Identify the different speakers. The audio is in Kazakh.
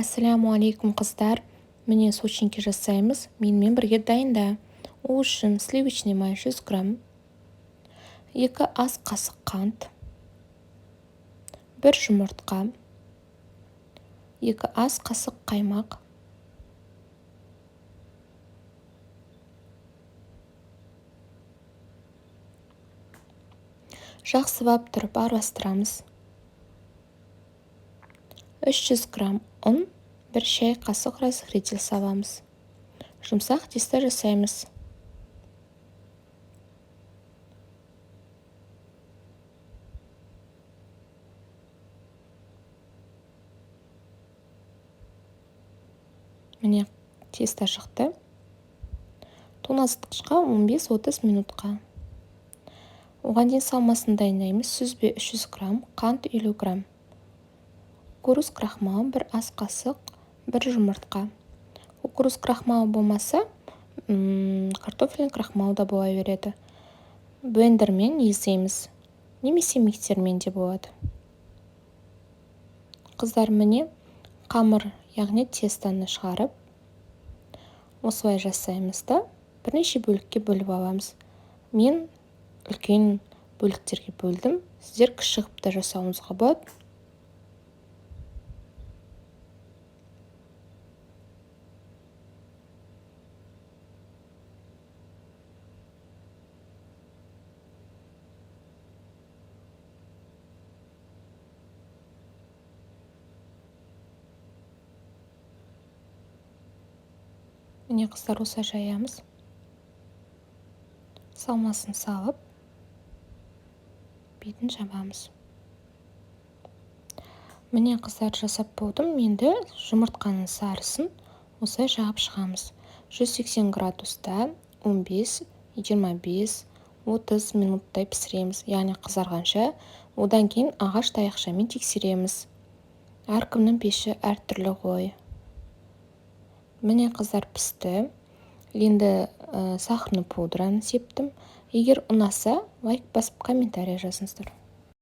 Speaker 1: Ассалямуалейкум, қыздар! Міне, сочники жасаймыз, менімен бірге дайында. Ол үшін сливочный май 100 грамм, 2 ас қасық қант, 1 жұмыртқа, 2 ас қасық қаймақ, жақсылап тұрып араластырамыз. 300 грамм ұн, 1 шай қасық разрыхлитель саламыз. Жұмсақ тесто жасаймыз. Міне, тесто шықты. Тоңазытқышқа 15-30 минутқа. Оған дейін салмасын дайындаймыз. Сүзбе 300 грамм, қант 50 грамм, кукуруз крахмалы 1 ас қасық, 1 жұмыртқа. Кукуруз крахмалы болмаса, картофельный крахмал да бола береді. Блендермен еземіз, немесе миксермен де болады. Қыздар, міне, қамыр, яғни тестоны шығарып, осылай жасаймыз да, бірнеше бөлікке бөліп аламыз. Мен үлкен бөліктерге бөлдім, сіздер кіші қылып та жасауыңызға болады. Міне, қыздар, осылай жаямыз. Салмасын салып, бетін жабамыз. Міне, қыздар, жасап болдым. Енді жұмыртқаның сарысын осылай жағып шығамыз. 180 градуста 15, 25, 30 минуттай пісіреміз, яғни қызарғанша. Одан кейін ағаш таяқшамен тексереміз. Әркімнің пеші әртүрлі ғой. Міне, қыздар, пісті. Енді сахарный пудраны септім. Егер ұнаса, лайк басып, комментарий жазыңыздар.